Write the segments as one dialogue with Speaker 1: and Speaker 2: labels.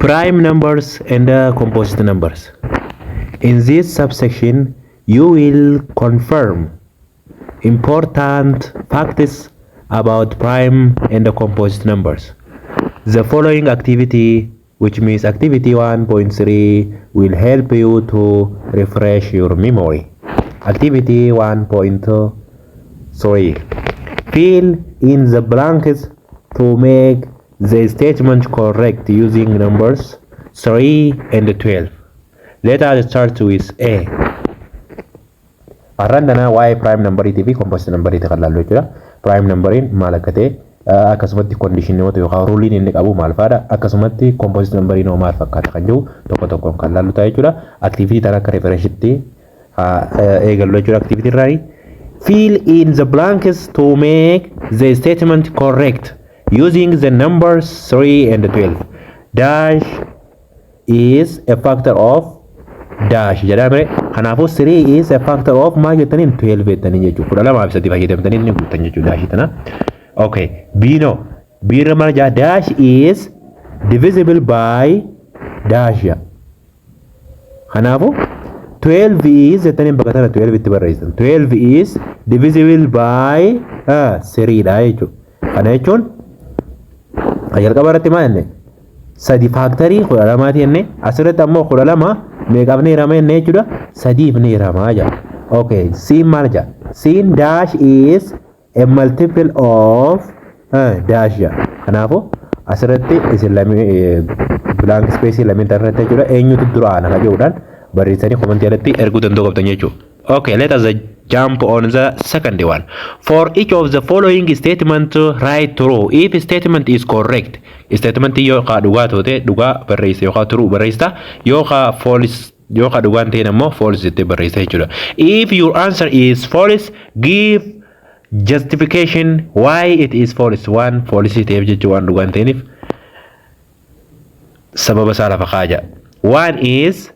Speaker 1: Prime numbers and composite numbers. In this subsection, you will confirm important facts about prime and composite numbers. The following activity, which means activity 1.3, will help you to refresh your memory. Activity 1.3. Fill in the blanks to make the statement correct using numbers 3 and 12. Let us start with A. Har'aan tana waa'ee prime numberiitii fi composite numberiitii kan laallu jechuudha. Prime numberiin maal akka ta'e, akkasumatti conditionoota yookaan ruleiin inni qabu maal fa'aadha, akkasumatti composite numberiin hoo maal fakkaata kan jiru tokko tokkoon kan laallu ta'a jechuudha. Activity tana akka refreshitti eegallu jechuudha activity irraa. Fill in the blanks to make the statement correct using the numbers 3 and 12. Dash is a factor of dash jedhame. Kanaafuu 3 is a factor of maal jettaniin? 12 jettanii jechuudha. 12 fi 3 fayyadamtanii inni guuttan jechuudha dashii tana. Okay, B no. B irra maal jedha? Dash is divisible by dash. Kanaafuu 12 is jettanii bakka tana 12 itti barreessan. 12 is divisible by 3 dha jechuudha. Kana jechuun jalqaba irratti maal jenne? Sadi factorii 12ti jenne. Asirratti ammoo 12 meeqaaf ni hirama jenne jechuudha? Sadiif ni hiramaa jedha. Okay, C'n maal jedha? C'n dash is a multiple of dash jedha. Kanaafuu asirratti isin lamee blank space lameen irratti jechuudha, eenyutu dura aana kan jedhuudhaan barreessanii commentii irratti erguu danda'u qabdan jechuudha. Okay, let us jump on the second one. For each of the following statement, write true if statement is correct. Statement yoo ka dhugaa taate dhugaa barreessa yookaan true barreessa, yoo ka false, yoo ka dhugaan ta'in ammoo false jettee barreessa jechuudha. If your answer is false, give justification why it is false. Waan false ta'eef jechuun, waan dhugaan ta'iniif sababa isaa lafa kaaja. One is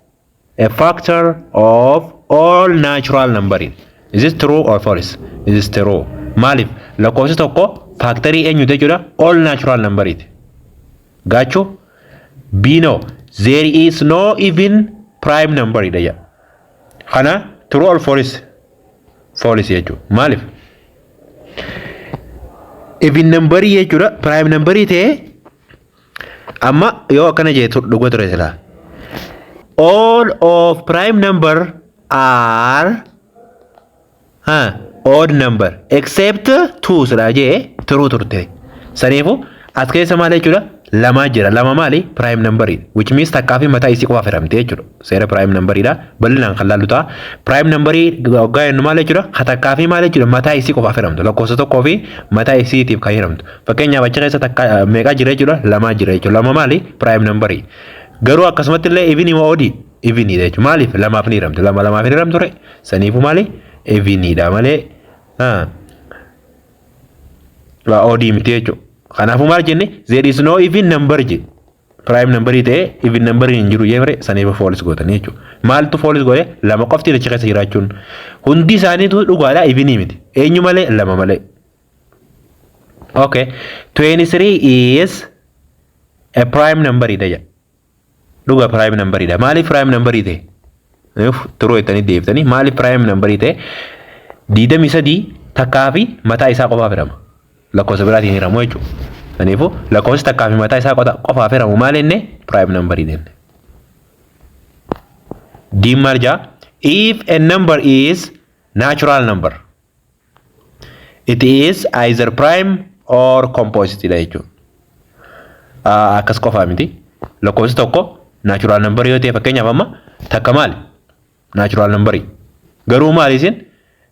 Speaker 1: a factor of all natural number. Is it true or false? It is true. Maaliif? Lakkoofsi tokko factorii eenyuti jechuudha? All natural numberiiti. Gaachuu B no. There is no even prime number dha jedha. Kana true or false? False jechuudha. Maaliif? Even numberii jechuudha. Prime numberii ta'ee amma yoo akkana jee dhuga ture silaa. All of prime number are odd number except two silaa jee true turte. Saniifu as keessa maal jechuudha? Lamaa jira. Lama maali? Prime number, which means takkaa fi mataa isii qofaaf hiramte jechuudha. Seera prime numberidha. Bal'inaan kan laallu ta'a. Prime numberii waggaa jennu maal jechuudha? Ka takkaa fi maal jechuudha? Mataa isii qofaaf hiramtu. Lakkoofsa tokkoo fi mataa isiitiif kan hiramtu. Fakkeenyaaf, achi keessa takka meeqaa jira jechuudha? Lamaa jira jechuudha. Lama maali? Prime numberii. Garuu akkasumatti illee evenii moo oddii? Eveniidha jechuudha. Maaliif? Lamaaf ni hiramte. Lama lamaaf ni hiramtu ture. Saniifuu maali? Eveniidha malee oddii miti jechuudha. Kanaafuu maal jenne? There is no even number je. Prime numberii ta'ee even numberii hin jiru jee, saniif false gootanii jechuudha. Maaltu false godhe? Lama qofti achi keessa jiraachuun. Hundi isaaniitu dhugaadha, evenii miti. Eenyu malee? Lama malee. Okay. 23 is a prime number dha jedha. Dhuga, prime number dha. Maaliif prime number ta'e? Turuu jettanii deebiftanii, maaliif prime number ta'e? 23 takkaa fi mataa isaa qofaaf hirama. Lakkoofsa biraatiin hiramu jechuudha. Kanaafuu lakkoofsi takkaa fi mataa isaa qofaaf hiramu maal jenne? Prime number jenne. D'n maal jaa? If a number is natural number, it is either prime or composite dha jechuudha. Akkas qofaa miti. Lakkoofsi tokko natural number yoo ta'e, fakkeenyaaf amma takka maali? Natural number. Garuu maali isin?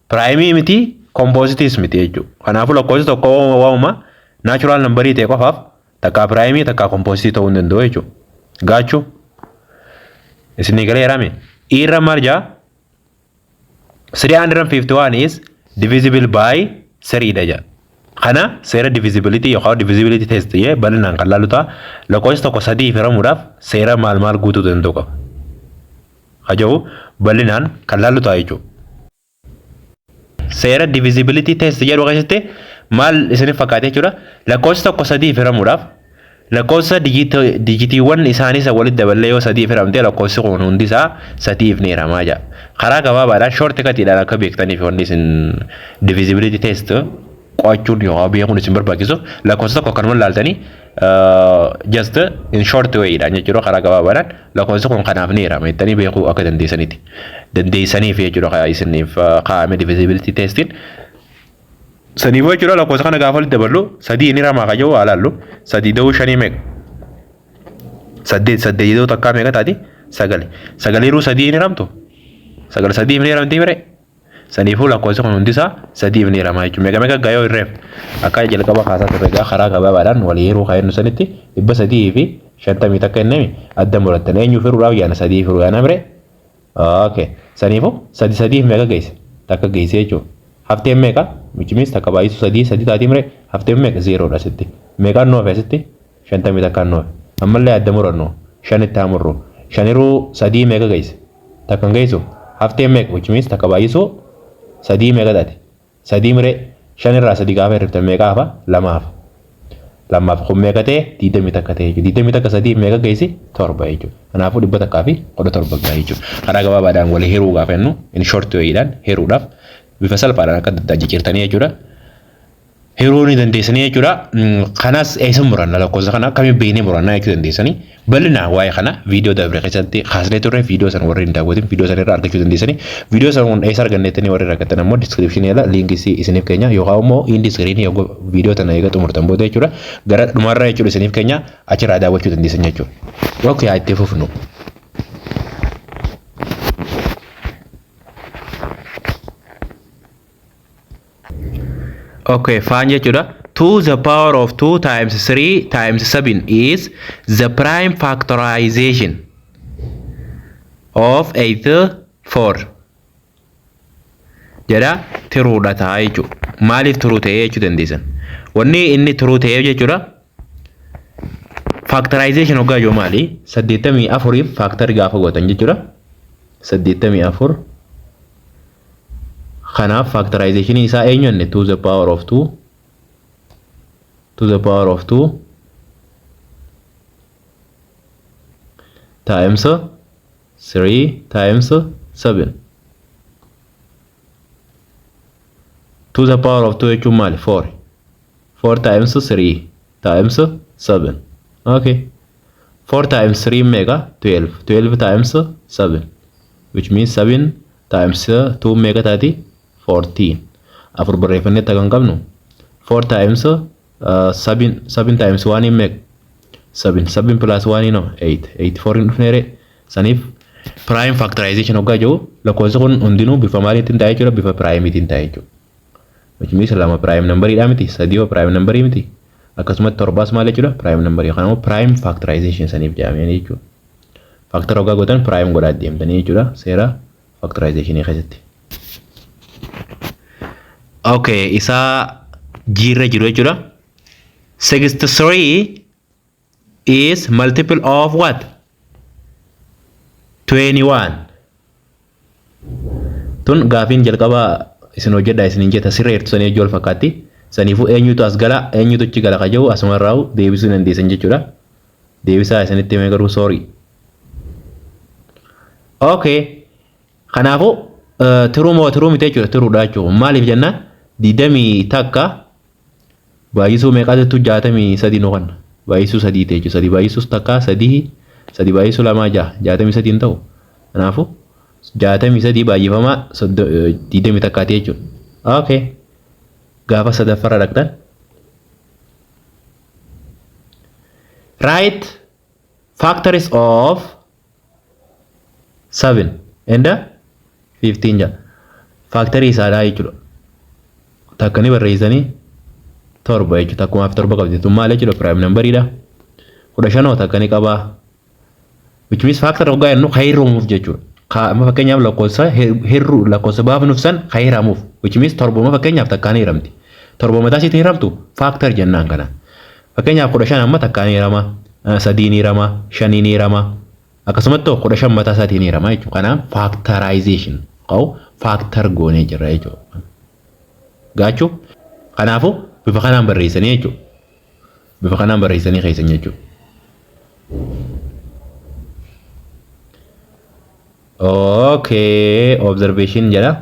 Speaker 1: Prime miti, composite miti jechuudha. Kanaafuu lakkoofsi tokko waamuma natural number ta'e qofaaf takkaa prime, takkaa composite ta'uu hin danda'u jechuudha. Gaachuu isinii galee jedhame. Irra maal jaa? 351 is divisible by 3 dha jedha. Kana seera divisibility yookaan divisibility test jee bal'inaan kan laallu ta'a. Lakkoofsi tokko sadiif hiramuudhaaf seera maal maal guutuu danda'u qaba? Haja'u bal'inaan kan laallu ta'a jechuudha. Seera divisibility test jedhu keessatti maal isiniif fakkaate jechuudha? Lakkoofsi tokko sadiif hiramuudhaaf Lakkoofsa digitiiwwan isaanii isa walitti daballee yoo sadiif hiramte, lakkoofsi kun hundi isaa sadiif ni hiramaa jedha. Karaa gabaabaadhaan, short cutiidhaan akka beektaniif, wanni isin divisibility test qo'achuun yookaan beekuun isin barbaachisu, lakkoofsa tokko akkanuma ilaaltanii, just in short wayidhaan jechuudha, karaa gabaabaadhaan lakkoofsi kun kanaaf ni hirama jettanii beekuu akka dandeessaniiti. Dandeessaniif jechuudha isiniif kaa'ame divisibility testiin. Saniifuu jechuudha, lakkoofsa kana gaafa walitti daballu sadii ni hiramaa kayyoo haa laallu. Sadii da'uu shanii meeqa? Saddeet. Saddeet da'uu takkaa meeqa taati? Sagali. Sagaliiruu sadii ni hiramtu? Sagal sadiif ni hiramtii bire? Saniifuu lakkoofsi kun hundi isaa sadiif ni hiramaa jechuudha. Meeqa meeqa gaa yoo hirreef? Akka jalqaba kaasaa turre gaa, karaa gabaabaadhaan walii hiruu kaa'ennu sanitti 351 innemi adda murattan. Eenyuuf hiruudhaaf yaana? Sadii hiruu yaana bire? Okay. Saniifuu sadi sadiif meeqa geesse? Takka geesse jechuudha. Hafteen meeqa? Which means takka baay'isu sadii sadii taatii mire? Hafteen meeqa? Zeeroodha asitti. Meeqaan nu hafe asitti? 51n nu hafe. Ammallee adda murannu, shanitti haa murru. Shaniruu sadii meeqa geesse? Takka hin geessu. Hafteen meeqa? Which means takka baay'isu sadii meeqa taati? Sadii mire? Shanirraa sadii gaafa hirriftan meeqa hafa? Lama hafa. Lammaaf kun meeqa ta'e? 21 ta'e jechuudha. 21 sadii meeqa geessi? Torba jechuudha. Kanaafuu 117 gaha jechuudha. Karaa gabaabaadhaan walii hiruu gaafa jennu, in short wayiidhaan hiruudhaaf bifa salphaadhaan akka adda addaa jijjiirtanii jechuudha. Hiruu ni dandeessanii jechuudha. Kanas eessa muranna, lakkoofsa kana akkamiin beeknee murannaa jechuu dandeessanii. Bal'inaan waa'ee kana viidiyoo dabre keessatti kaasnee turre. Viidiyoo sana warri hin daawwatin viidiyoo sana irraa argachuu dandeessanii. Viidiyoo sana eessa argannettanii warri rakkatan ammoo descriptionii jala linkii isiniif keenya, yookaan immoo end screenii yogguu viidiyoo tana eega xumurtan booda jechuudha. Gara dhumarra jechuudha isiniif keenya, achirraa daawwachuu dandeessan jechuudha. Okay, haa itti fufnu. Okay, faan jechuudha. 2 the power of 2 times 3 times 7 is the prime factorization of 84 jedha. Truedha ta'a jechuudha. Maaliif true ta'ee jechuu dandeessan? Wanni inni true ta'eef jechuudha. Factorization hoggaa jiru maali? 84f factor gaafa gootan jechuudha. 84 kanaaf factorization isaa eenyu inni? 2 the power of 2, 2 the power of 2 times 3 times 7. 2 the power of 2 jechuun maali? 4. 4 times 3 times 7. Okay, 4 times 3 meeqa? 12. 12 times 7, which means 7 times 2 meeqa taati? 14. Afur barreeffannee kan qabnu. 4 times 7, 7 times 1 meeqa? 7. 7 plus 1 no 8. 8 4 hin dhufneere. Saniif prime factorization hoggaa jiru lakkoofsi kun hundinuu bifa maaliitiin ta'ee jechuudha? Bifa primeiitiin ta'ee jechuudha. Which means lama prime numberiidha miti? Sadii hoo prime numberii miti? Akkasumatti torbaas maal jechuudha? Prime numberii. Kanaafuu prime factorization saniif jedhamee jechuudha. Factor hoggaa gootan prime godhaa deemtanii jechuudha seera factorizationii keessatti. Okay, isaa jiirra jiru jechuudha. 63 is multiple of what? 21. Tun gaafiin jalqabaa isin hojjedha isinin jetta sirreertu sanii wajji wal fakkaatti. Saniifuu eenyutu as gala, eenyutu achi gala ka jedhu asumarraa deebisuu dandeessan jechuudha. Deebisaa isinitti himee garuu, sorry. Okay. Kanaafuu true moo true miti jechuudha? Truedha jechuudha. Maaliif jennaan, 21 baay'isuu meeqaatittu 63 nu kanna. Baay'isuu sadii ta'e jechuudha. Sadii baay'isuus takka sadii, sadii baay'isuu lamaa jaha, 63 hin ta'u. Kanaafuu 63 baay'ifamaa 21ti jechuudha. Okay. Gaafa sadaffarra dhaqxan. Write factors of 7 and 15 jedha. Factorii isaadhaa jechuudha. Takka ni barreessanii, torba jechuudha. Takkumaaf torba qabdi. Tun maal jechuudha? Prime numberiidha. 15 takka ni qabaa. Which means factor hoggaa jennu hirruumuuf jechuudha. Amma fakkeenyaaf lakkoofsa hirruu, lakkoofsa baafnuuf san hiramuuf. Which means torbuma fakkeenyaaf takkaan hiramti. Torba mataa isiitiin hiramtu factor jennaan kana. Fakkeenyaaf 15 amma takkaan hirama, sadiin hirama, shaniin hirama. Akkasumatti 15 mataa isaatiin hirama jechuudha. Kanaaf factorization qabu factor goonee jirra jechuudha. Gaachuu kanaafuu bifa kanaan barreessanii jechuudha. Bifa kanaan barreessanii keessan jechuudha. Okay, observation jedha.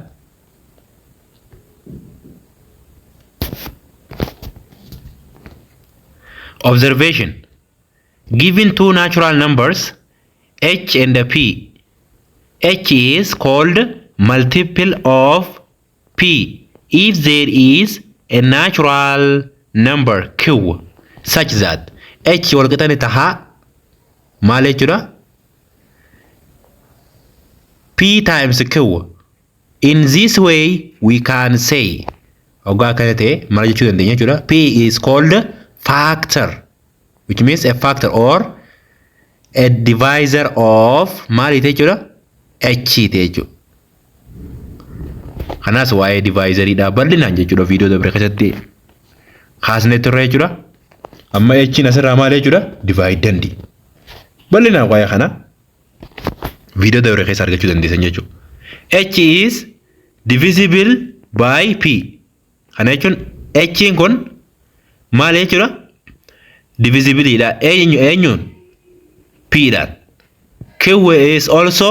Speaker 1: Observation. Given two natural numbers h and p, h is called multiple of p if there is a natural number q such that h walqixa ni tahaa maal jechuudha? P times q. In this way we can say, hoggaa akkana ta'e maal jechuu dandeenya jechuudha? P is called factor, which means a factor or a divisor of maali ta'e jechuudha? H ta'e jechuudha. Kanaas waa'ee divisoriidha bal'inaan jechuudha viidiyoo dabre keessatti kaasnee turre jechuudha. Amma h asirraa maal jechuudha? Dividend. Bal'inaan waa'ee kana viidiyoo dabre keessa argachuu dandeessan jechuudha. H is divisible by p. Kana jechuun h kun maal jechuudha? Divisible dha. Eenyu eenyuun? P dhaan. Q is also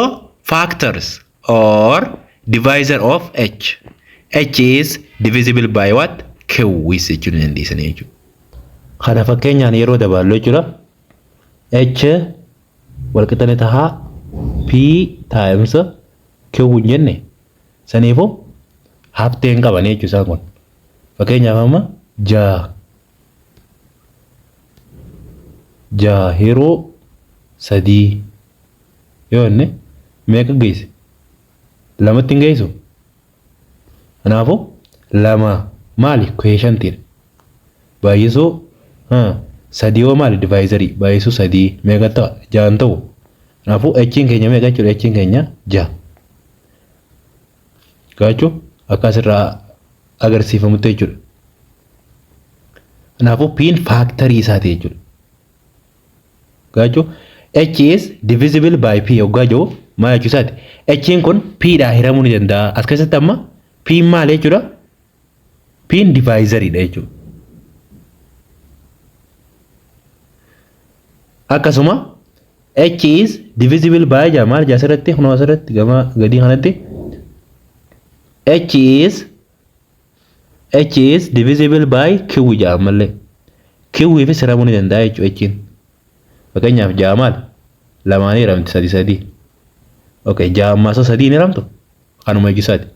Speaker 1: factors or divisor of h. H is divisible by what? Q is jechuu ni dandeessan jechuudha. Kana fakkeenyaan yeroo dabaallu jechuudha. H walqixa ni tahaa P times Q hin jenne, saniifuu hafteen qaban jechuudha isaan kun. Fakkeenyaaf amma 6 hiruu 3 yoo jenne meeqa geesse? Lamatti hin geessu. Kanaafuu 2 maali? Quotientiidha. Baay'isuu 3 hoo maali? Divisorii. Baay'isuu 3 meeqa ta'a? 6 ta'u. Kanaafuu h'n keenya meeqa jechuudha? H'n keenya 6. Gaachuu akka asirraa agarsiifamutti jechuudha. Kanaafuu p'n factorii isaati jechuudha. Gaachuu h is divisible by p hoggaa jiru maal jechuu isaati? H'n kun p dhaa hiramuu ni danda'a. As keessatti amma p maal jechuudha? P'n divisoriidha jechuudha. Akkasuma h is divisible by jaa maal jaa asirratti, kunoo asirratti gama gadii kanatti h is divisible by q jaa ammallee q fi hiramuu ni danda'a jechuudha h'n. Fakkeenyaaf 6 maal? Lamaan hiramti, 3 3. Okay, 6 ammaa isa 3 hin hiramtu? Kanuma jechuusaati.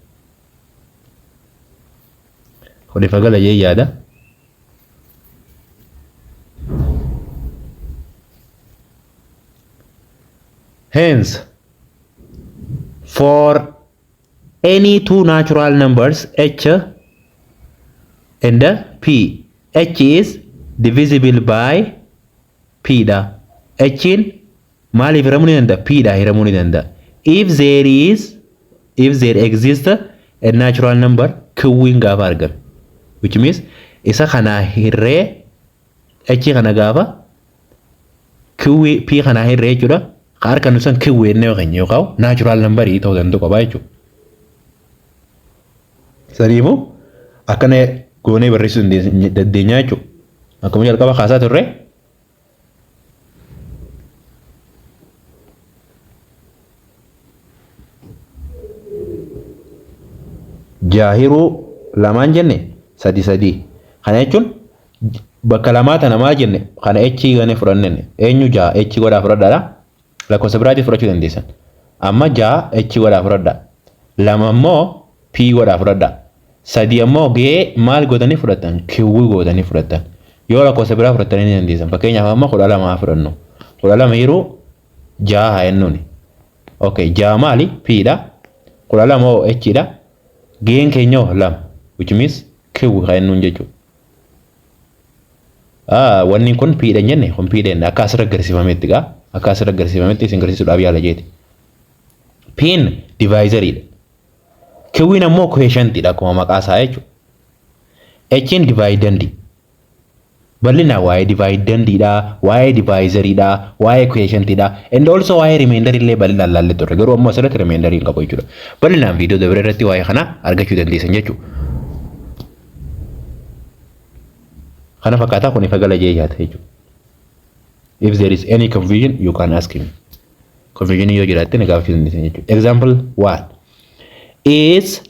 Speaker 1: Kun ifa gala jee yaada. Hence, for any two natural numbers h and p, h is divisible by p dha. H'n maaliif hiramuu ni danda'a? P dha hiramuu ni danda'a. If there exists a natural number q'n gaafa argame, which means isa kanaa hirree h kana gaafa q p kanaa hirree jechuudha. Ka harka nu san q jennee yookaan yookaan natural number ta'uu danda'u qaba jechuudha. Saniifuu akkana goonee barreessuu dandeenya jechuudha. Akkuma jalqaba kaasaa turre, 6 hiruu 2 jenne 3 3. Kana jechuun bakka lamaa tana maal jenne? Kana h gane fudhannenne. Eenyu? 6 h godhaa fudhadhaadha. Lakkoofsa biraatii fudhachuu dandeessan. Amma 6 h godhaa fudhadhaa. 2 ammoo p godhaa fudhadhaa. 3 ammoo gee maal godhanii fudhatan? Q godhanii fudhatan. Yoo lakkoofsa biraa fudhatanii ni dandeessan. Fakkeenyaaf amma 12 haa fudhannu. 12 hiruu 6 haa jennuuni. Okay, 6 maali? P dha. 12 hoo h dha. Geen keenya hoo 2, which means q haa jennuun jechuudha. Ah, wanni kun p dha jenne, kun p dha jenne akka asirra agarsiifametti gaa akka asirra agarsiifametti isin agarsiisuudhaaf yaala jeeti. P'n divisoriidha. Q'n ammoo quotientidha akkuma maqaa isaa jechuudha. H'n dividend. Bal'inaan waa'ee dividendiidha, waa'ee divisoriidha, waa'ee quotientidha, and also waa'ee remainder illee bal'inaan laallee turre. Garuu ammoo asirratti remainder hin qabu jechuudha. Bal'inaan viidiyoo dabre irratti waa'ee kana argachuu dandeessan jechuudha. Kana fakkaataa kun ifa gala jee yaata jechuudha. If there is any confusion, you can ask me. Confusion yoo jiraatte na gaafachuu dandeessan jechuudha. Example 1 is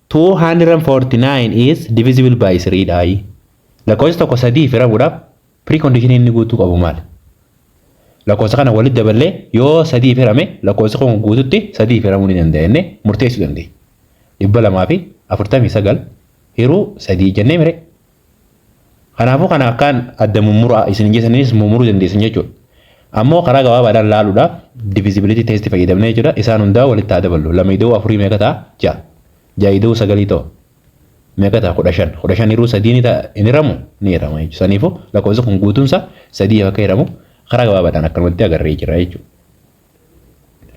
Speaker 1: 249 is divisible by 3 dha. Lakkoofsa tokko sadii hiramuudhaaf precondition inni guutuu qabu maali? Lakkoofsa kana walitti daballee yoo sadii hirame, lakkoofsa kun guututti sadii hiramuu ni danda'a jennee murteessuu dandeenya. 249 hiruu sadii jennee mire. Kanaafuu kana akkaan adda mummuraa isin jeessanis mummuruu dandeessan jechuudha. Ammoo karaa gabaabaadhaan laaluudhaaf divisibility test fayyadamnee jechuudha. Isaan hundaa walitti haa daballu. Lama ida'uu afurii meeqa ta'a? Ja'a. Ja'a ida'uu sagalii ta'u. Meeqa ta'a? 15. 15 hiruu sadii ni ta'a. Hin hiramu? Ni hirama jechuudha. Saniifuu lakkoofsi kun guutuunsa sadii akka hiramu karaa gabaabaadhaan akkanumatti agarree jira jechuudha.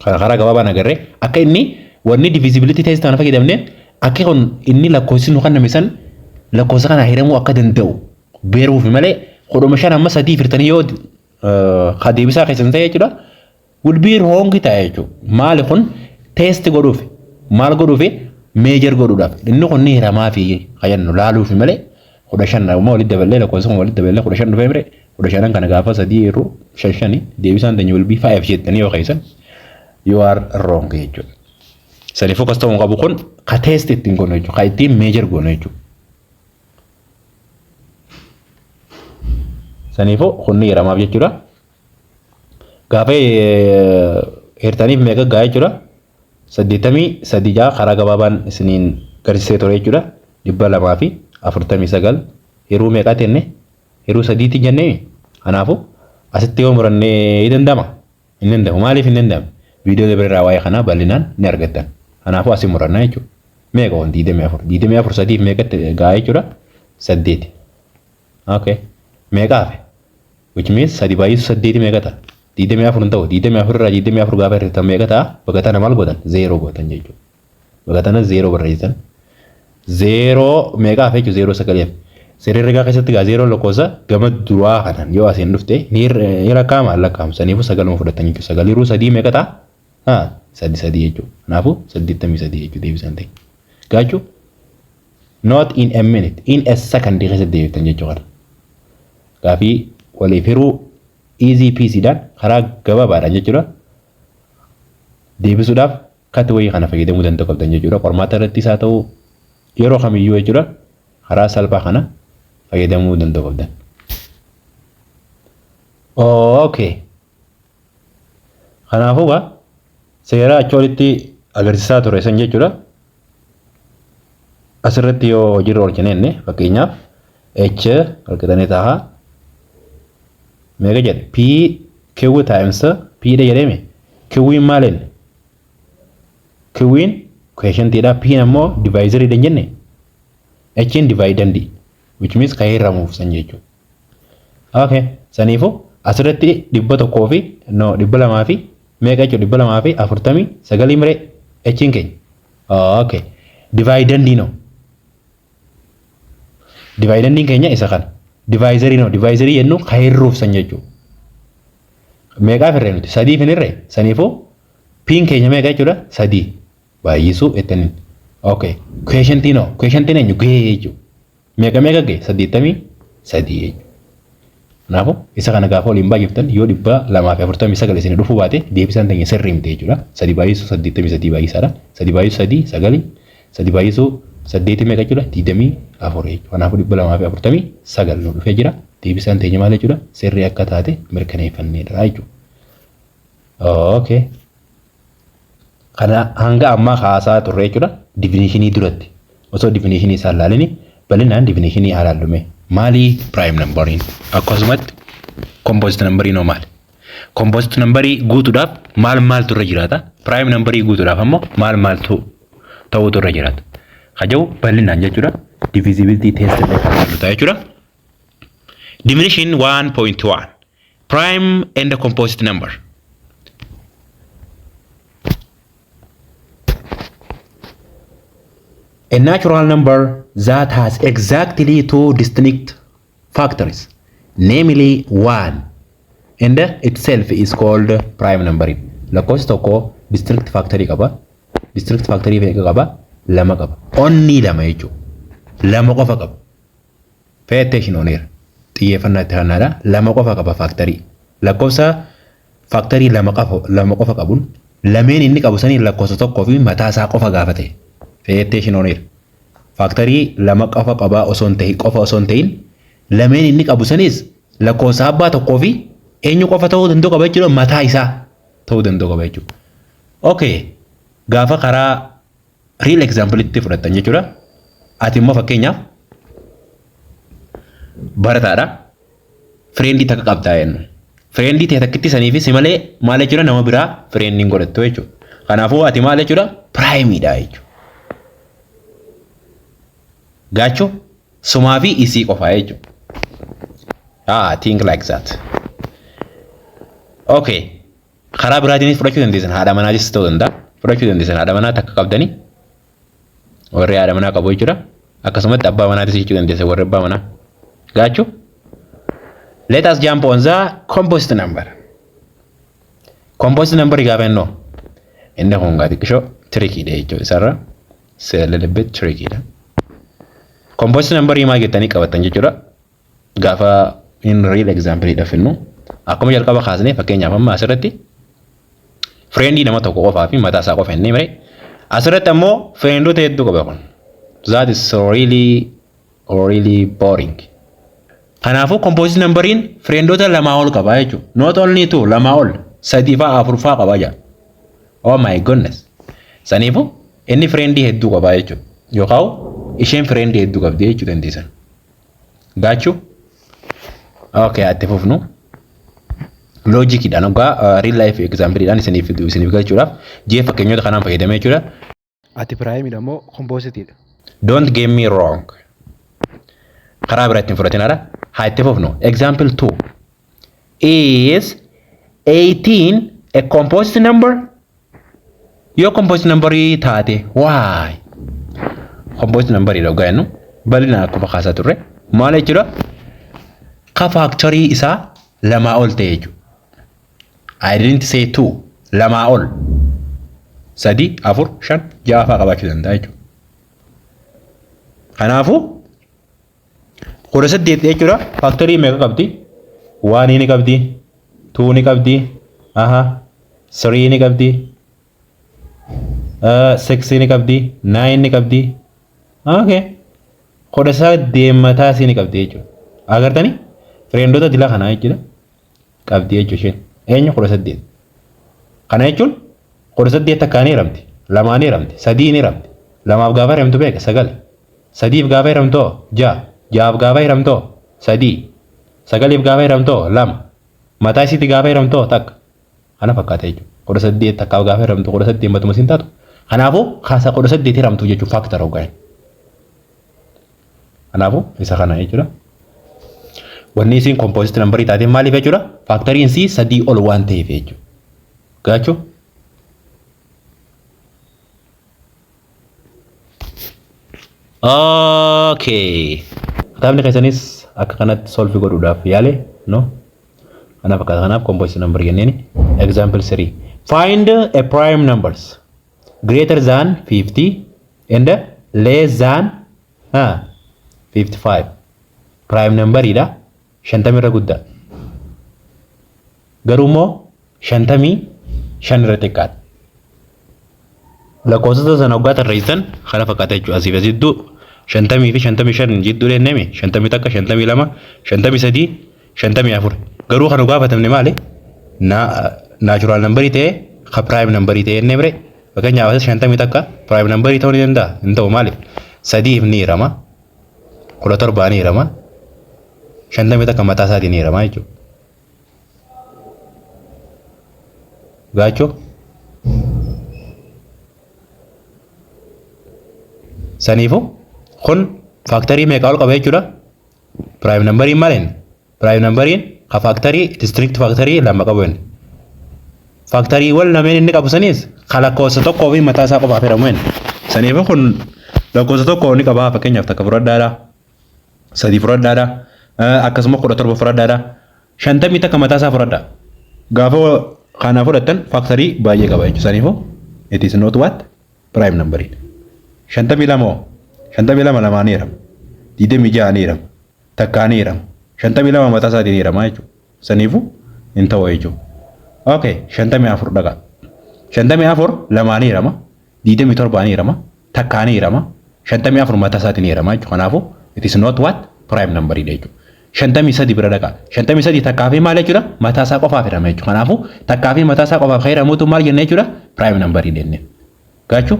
Speaker 1: Karaa gabaabaan agarree akka inni wanni divisibility test kana fayyadamnee akka kun inni lakkoofsi nu kenname san lakkoofsa kana hiramuu akka danda'u beeruuf malee, 15 amma sadii firtanii yoo ka deebisaa keessan ta'e jechuudha, will be wrong ta'a jechuudha. Maali kun test godhuuf, maal godhuuf, measure godhuudhaaf, inni kun ni hiramaa fi kayannu laaluuf malee, 15 amma walitti daballee, lakkoofsa kun walitti daballee 15 dhufee mire, 15n kana gaafa sadii yeroo shan shani deebisaan teenya will be five jettanii yoo keessan, you are wrong jechuudha. Saniifuu akkas ta'uu qabu, kun ka test ittiin goonu jechuudha. Ka ittiin measure goonu jechuudha. Saniifuu kun ni hiramaaf jechuudha. Gaafa hirtaniif meeqa gahaa jechuudha? 83 ja'a karaa gabaabaan isiniin garsiisee ture jechuudha. 249 hiruu meeqaa jenne? Hiruu sadiitti jennee. Kanaafuu asitti yoo murannee ni danda'ama? Hin danda'amu. Maaliif hin danda'amu? Viidiyoo dabareerraa waa'ee kanaa bal'inaan ni argattan. Kanaafuu asii murannaa jechuudha. Meeqa kun? 24. 24 sadiif meeqatti gahaa jechuudha? Saddeeti. Okay. Meeqa hafe? Which means sadi baay'isu saddeeti meeqa ta'a? 24 hin ta'u. 24 irraa 24 gaafa hir'iftan meeqa ta'a? Bakka tana maal gootan? Zeeroo gootan jechuudha. Bakka tana zeeroo barreessitan. Zeeroo meeqa hafe jechuudha? Zeeroo sagalii hafe. Seera herregaa keessatti gaa zeeroo lakkoofsa gama duraa kanaan yoo asiin dhufte ni lakkaa'ama, lakkaa'amu. Saniifuu sagaluma fudhatan jechuudha. Sagal hiruu sadii meeqa ta'a? Haa, sadi sadii jechuudha. Kanaafuu 83 jechuudha deebisaan ta'e. Gaachuu not in a minute, in a second keessatti deebiftan jechuudha. Gaafii waliif hiruu easy peasy dhaan, karaa gabaabaadhaan jechuudha. Deebisuudhaaf kati wayii kana fayyadamuu danda'u qabdan jechuudha. Qormaata irrattis haa ta'u, yeroo kamiyyuu jechuudha. Karaa salphaa kana fayyadamuu danda'u qabdan. Okay. Kanaafuu gaa seera achi olitti agarsiisaa ture san jechuudha. Asirratti yoo hojiirra oolchine inni fakkeenyaaf H argatanii ta'a. Meeqa jedhe? P Q times P dha jedheemi. Q'n maal inni? Q'n quotientiidha. P ammoo divisorii dha jenne. H'n dividend, which means kan hiramuuf san jechuudha. Okay. Saniifuu asirratti 100 fi, no, 200 fi meeqa jechuudha? 249 miree H'n keenya. Okay. Dividendii no. Dividendiin keenya isa kana. Divisorii no. Divisorii jennu kan hirruuf san jechuudha. Meeqaaf hirree nuti? Sadiif hin hirree? Saniifuu P'n keenya meeqa jechuudha? Sadii. Baay'isuu jettaniin. Okay. Quotientiin hoo? Quotientiin eenyu? Gahee jechuudha. Meeqa meeqa gahe? 83 jechuudha. Kanaafuu isa kana gaafa waliin baay'iftan yoo 249 isin dhufuu baate, deebisaan teenya sirrii miti jechuudha. Sadi baay'isuu 83 baay'isaadha. Sadi baay'isuu sadii sagali. Sadi baay'isuu saddeeti meeqa jechuudha? 24 jechuudha. Kanaafuu 249 nu dhufee jira. Deebisaan teenya maal jechuudha? Sirrii akka taate mirkaneeffanneedha jechuudha. Okay. Kana hanga ammaa kaasaa turre jechuudha. Definitionii duratti. Osoo definitionii isaa ilaalini, bal'inaan definitionii haa ilaallume. Maali prime numberiin? Akkasumatti composite numberiin hoo maali? Composite numberii guutuudhaaf maal maaltu irra jiraata? Prime numberii guutuudhaaf ammoo maal maaltu ta'uutu irra jiraata? Kaja'u bal'inaan jechuudha. Divisibility test illee kan ilaallu ta'a jechuudha. Definition 1.1, Prime and composite number. A natural number that has exactly two distinct factors, namely one and itself, is called prime number. Lakkoofsi tokko distinct factory qaba. Distinct factory meeqa qaba? Lama qaba. Onni lama jechuudha. Lama qofa qaba. Pay attention on here. Xiyyeeffannaa itti kennaadha. Lama qofa qaba factorii. Lakkoofsa factorii lama qofa qabuun lameen inni qabu sanii lakkoofsa tokkoo fi mataa isaa qofa gaafate. Pay on here. Factorii lama qofa qabaa osoo hin ta'in, qofa osoo hin ta'in, lameen inni qabu sanis lakkoofsa abbaa tokkoo fi eenyu qofa ta'uu danda'u qaba jechuudha, mataa isaa ta'uu danda'u qaba jechuudha. Okay, gaafa karaa real example itti fudhattan jechuudha. Ati immoo fakkeenyaaf barataadha. Friendii takka qabdaa jennu. Friendii ta'e takkitti sanii fi si malee maal jechuudha, nama biraa friendiin godhattu jechuudha. Kanaafuu ati maal jechuudha, primeiidha jechuudha. Gaachoo sumaa fi isii qofaa jechuudha. Ah, think like that. Okay. Karaa biraatiinis fudhachuu dandeessan, haadha manaatis ta'uu danda'a. Fudhachuu dandeessan, haadha manaa takka qabdanii warri haadha manaa qabu jechuudha. Akkasumatti abbaa manaatis jechuu dandeessan, warri abbaa manaa. Gaachoo. Let us jump on the composite number. Composite number gaafa jennu inni kun gaa xiqqishoo trickyidha jechuudha isarra. It's a little bit trickyidha. Composite number maal jettanii qabattan jechuudha. Gaafa in real example dha finnu. Akkuma jalqaba kaasnee, fakkeenyaaf amma asirratti friendii nama tokko qofaa fi mataa isaa qofa inni mire. Asirratti ammoo friendota hedduu qaba kun. That is really really boring. Kanaafuu composite numberiin friendota lamaa ol qaba jechuudha. Not only two, lamaa ol, sadii faa, afur faa qaba jaa. Oh my goodness. Saniifuu inni friendii hedduu qaba jechuudha. Yookaan isheen friendii hedduu qabdi jechuu dandeessan. Gaachuu? Okay, atti fufnu. Logiciidhaan hoggaa real life exampleidhaan isiniif galchuudhaaf jee fakkeenyota kanaan fayyadamee jechuudha.
Speaker 2: Ati primeiidha moo compositeiidha?
Speaker 1: Don't get me wrong. Karaa biraatti hin fudhatin haadha. Haa itti fufnu. Example 2. Is 18 a composite number? Yoo composite number taate, why? Composite number dha hoggaa jennu bal'inaan akkuma kaasaa turre maal jechuudha? Ka factorii isaa lamaa ol ta'e jechuudha. I didn't say two, lamaa ol. Sadi, afur, shan, ja'a fa'aa qabaachuu danda'a jechuudha. Kanaafuu 18 jechuudha factorii meeqa qabdi? One ni qabdi, two ni qabdi, aha, three ni qabdi, six ni qabdi, nine ni qabdi. Okay. 18 mataa isii ni qabdi jechuudha. Agartanii? Friendota dila kanaa jechuudha. Qabdi jechuudha isheen. Eenyu? 18. Kana jechuun 18 takkaa ni hiramti. Lamaa ni hiramti. Sadii ni hiramti. Lamaaf gaafa hiramtu beeka sagal. Sadiif gaafa hiramtoo ja'a. Ja'aaf gaafa hiramtoo sadii. Sagaliif gaafa hiramtoo lama. Mataa isiitti gaafa hiramtoo takka. Kana fakkaata jechuudha. 18 takkaaf gaafa hiramtu 18 matuma siin taatu. Kanaafuu kaasa 18 hiramtu jechuun factor hoggaa. Kanaafuu isa kana jechuudha. Wanni isiin composite numberii taateef maaliif jechuudha? Factoriin isii sadii ol waan ta'eef jechuudha. Gaachuu? Okay. Kitaabni keessanis akka kanatti solve godhuudhaaf yaale, no? Kanaaf akka kanaaf composite number jenneeni. Example 3. Find a prime numbers greater than 50 and less than 55. Prime numberidha. 50 irra guddaa. Garuu immoo 55 irra xiqqaadha. Lakkoofsota sana waggaa tarreessan kana fakkaata jechuudha. Asiif asidduu 50 fi 55 jidduu deemneme, 51, 52, 53, 54. Garuu kan nu gaafatamne maali? Natural numberii ta'ee ka prime numberii ta'ee inni bire. Fakkeenyaaf as 51 prime numberii ta'uu ni danda'a? Hin ta'u. Maaliif? Sadiif ni hirama. 17 ni hirama. 51 mataa isaatiin ni hirama jechuudha. Gaachoo? Saniifuu kun factorii meeqa ol qaba jechuudha? Prime numberiin maal inni? Prime numberiin ka factorii distinct factorii lama qabu inni. Factoriiwwan lameen inni qabu sanis ka lakkoofsa tokkoo fi mataa isaa qofaaf hiramu inni. Saniifuu kun lakkoofsa tokko ni qaba, fakkeenyaaf takka fudhadhaadha. Sadii fudhadhaadha. Akkasuma 17 fudhadhaadha. 51 mataa isaa fudhadha. Gaafa kana fudhattan factorii baay'ee qaba jechuudha. Saniifuu it is not what? Prime number. 52 hoo? 52 lamaan ni hirama. 26 ni hirama. Takkaa ni hirama. 52 mataa isaatiin hirama jechuudha. Saniifuu hin ta'u jechuudha. Okay, 54 dhaqa. 54 lamaanii hirama. 27 hirama. Takkaanii hirama. 54 mataa isaatiin hirama jechuudha. Kanaafuu it is not what? Prime number dha jechuudha. 53 bira dhaqa. 53 takkaa fi maal jechuudha? Mataa isaa qofaaf hirama jechuudha. Kanaafuu takkaa fi mataa isaa qofaaf hiramuutu maal jenna jechuudha? Prime number jenne. Gaachuu?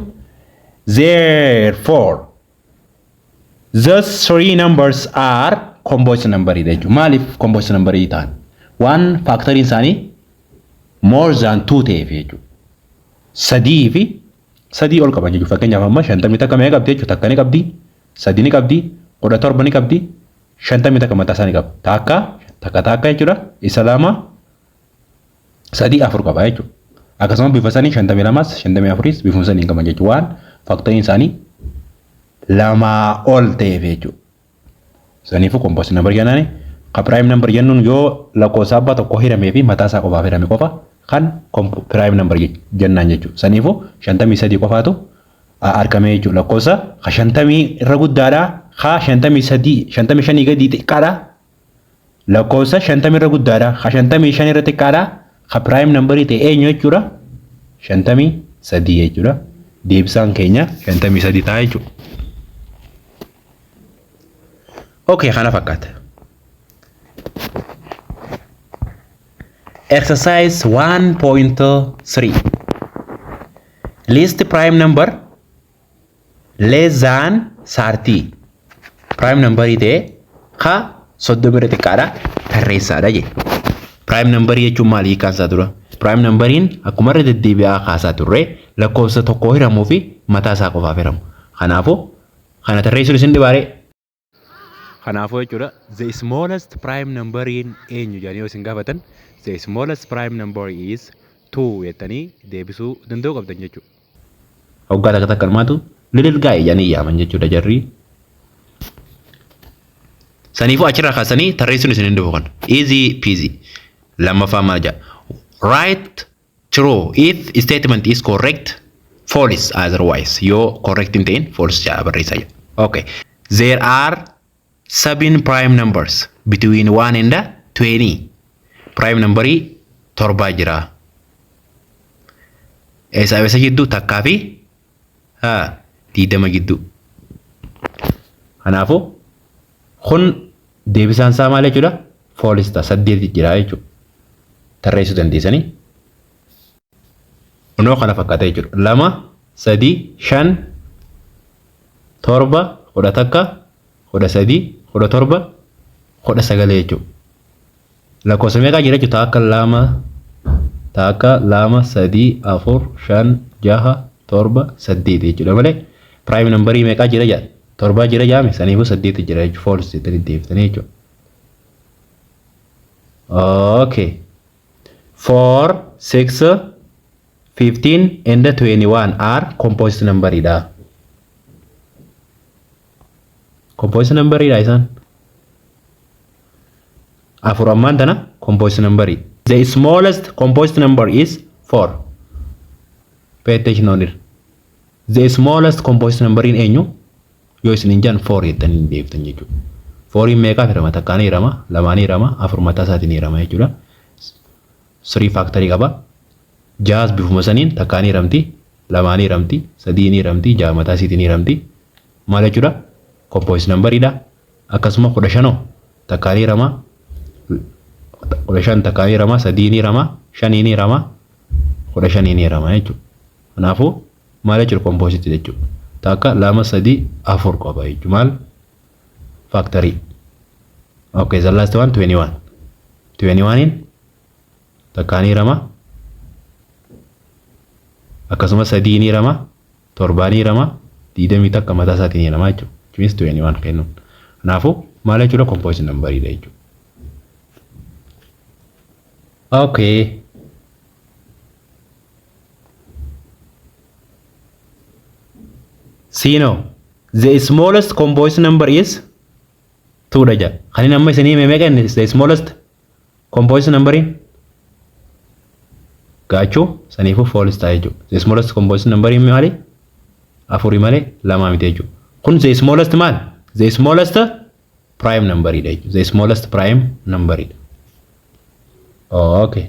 Speaker 1: Therefore, those three numbers are composite number dha jechuudha. Maaliif composite number ta'an? Waan factoriin isaanii more than 2 ta'eef jechuudha. Sadii fi sadii ol qaban jechuudha. Fakkeenyaaf amma 51 meeqa qabdi jechuudha? Takka ni qabdi, sadii ni qabdi, 17 ni qabdi, 51 mataa isaa ni qaba. Takka, takka takka jechuudha. Isa lama, sadii, afur qaba jechuudha. Akkasuma bifa sanii 52s, 54s bifuma sanii qaban jechuudha. Waan factoriin isaanii lamaa ol ta'eef jechuudha. Saniifuu composite number jennaani. Ka prime number jennuun yoo lakkoofsa abbaa tokko hiramee fi mataa isaa qofaaf hirame qofa kan prime number jennaan jechuudha. Saniifuu 53 qofaatu argame jechuudha. Lakkoofsa ka 50 irra guddaadha, ka 53 55 gadi xiqqaadha. Lakkoofsa 50 irra guddaadha, ka 55 irra xiqqaadha. Ka prime number ta'e eenyu jechuudha? 53 jechuudha. Deebisaan keenya 53 ta'a jechuudha. Okay, kana fakkaata. Exercise 1.3. List prime number less than 30. Prime number ta'e ka 30 irra xiqqaadha tarreessaadha jedhe. Prime number jechuun maali hiikaan isaa dura? Prime numberiin akkuma irra deddeebi'aa kaasaa turre lakkoofsa tokko hiramuu fi mataa isaa qofaaf hiramu. Kanaafuu kana tarreessuun isin dhibaaree. Kanaafuu jechuudha the smallest prime number eenyu jedhanii yoo isin gaafatan the smallest prime number is 2 jettanii deebisuu danda'uu qabdan jechuudha. Hoggaa takka takka dhumaatu little guy jedhanii yaaman jechuudha jarri. Saniifuu achirraa kaasanii tarreessuun isin hin dhufu kana. Easy peasy. Lammaffaa maal jedha? Write true if statement is correct, false otherwise. Yoo correct hin ta'in false jedha barreessaa jedha. Okay. There are 7 prime numbers between 1 and 20. Prime numberii torbaa jira. Eessa eessa jidduu? Takkaa fi 20 gidduu. Kanaafuu kun deebisaan isaa maal jechuudha? False ta'a. 8 jira jechuudha. Tarreessuu dandeessanii. Kunoo kana fakkaata jechuudha. 2, 3, 5, 7, 11, 13, 17, 19 jechuudha. Lakkoofsa meeqaa jira jechuudha? Takka lama, takka lama, sadii, afur, shan, jaha, torba, saddeet jechuudha malee prime numberii meeqaa jira jedha? Torbaa jira jaame saniifuu 8 jira jechuudha. False jettanii deebiftanii jechuudha. Okay. 4, 6, 15 and 21 are composite number dha. Composite number dha isaan. Afur ammaan tana composite number. The smallest composite number is 4. Pay attention on it. The smallest composite number in eenyu? Yoo isin hin jedhan 4 jettanii deebiftan jechuudha. 4 meeqaaf hirama? Takkaan hirama, lamaan hirama, afur mataa isaatiin hirama jechuudha. 3 factory qaba. Jaas bifuma saniin takkaan hiramti, lamaan hiramti, sadiin hiramti, jaha mataa isiitiin hiramti. Maal jechuudha? Composite number dha. Akkasuma 15 takkaan hirama, 15 takkaan hirama, sadiin hirama, shaniin hirama, 15 hirama jechuudha. Kanaafuu maal jechuudha? Composite jechuudha. Takka lama sadii afur qaba jechuudha. Maal? Factory. Okay, the last one 21. 21 in takkaan hirama, akkasuma sadiin hirama, torbaan hirama, 21 mataa isaatiin hirama jechuudha. Which means 21 kennuun. Kanaafuu maal jechuudha? Composite number dha jechuudha. Okay. Sino, the smallest composite number is 2 dha jedha. Kan inni amma isinii hime meeqa inni the smallest composite number in? Gaachuu saniifuu false ta'a jechuudha. The smallest composite number in maali? Afurii malee lamaa miti jechuudha. Kun the smallest maal? The smallest Prime number dha jechuudha. The smallest prime number dha. Okay.